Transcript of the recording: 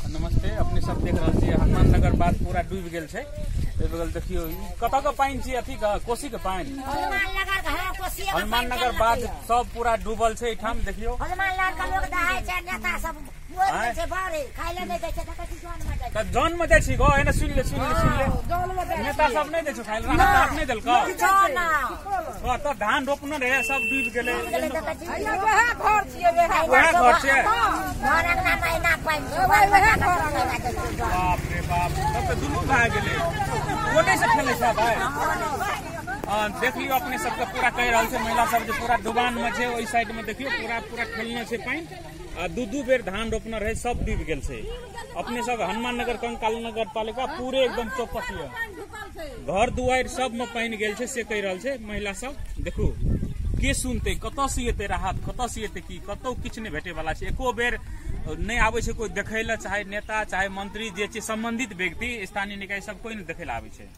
नमस्ते, अपने सब देख रहल छियै हनुमान नगर बाध पूरा डूबि गेल छै। एहि बगल देखियौ कतऽ के पानि छै, अथी के कोसी के पानि। हनुमान नगर के, हाँ, कोसी के हनुमान पानि नगर चलल बाध छै। सब पूरा डूबल छै एहिठाम। देखियौ हनुमान नगर के लोग दहाय छै, नेता सब मोर दै छै, बारे खाय ले नहि दै छै, देखै छी जन मे जाइ छै। तऽ जन मे जाइ छी गो, एने सुनि ले, सुनि ले, सुनि ले। नेता सब नहि दै छौ खाय ले, राहत ताहत नहि देलकौ? किछो ना। हँ, तऽ धान रोपने रहे सब डूबि गेलै। गेलै, देखै छी। वएह घर छियै, वएह वएह घर छियै। घर अंगना मे एना पानि छै, बाल बच्चा के सब एना जाइ छै जन। बाप रे बाप, तब तऽ दुनू भए गेलै। कोने से खेलै सब भाइ? हँ, देख लियौ अपने सबके पूरा कहि रहल छै महिला सब जे पूरा डुबान मे छै। ओहि साइड मे देखियौ पूरा पूरा खेलने छै पानि आ दू दू बेर धान रोपने रहे सब डूबि गेल छै। अपने सब हनुमान नगर कंकाल नगर पालिका पूरे एकदम चौपट यऽ, घर दुआरि सब मे पानि गेल छै से कहि रहल छै महिला सब। देखू के सुनते, कतऽ से एतै राहत, कतऽ से एतै की, कतौ किछु नहि भेटै वाला छै। एको बेर नहि आबै छै कोइ देखै लए, चाहे नेता चाहे मंत्री जे छै सम्बन्धित व्यक्ति स्थानीय निकाय सब कोइ नहि देखै लए आबै छै।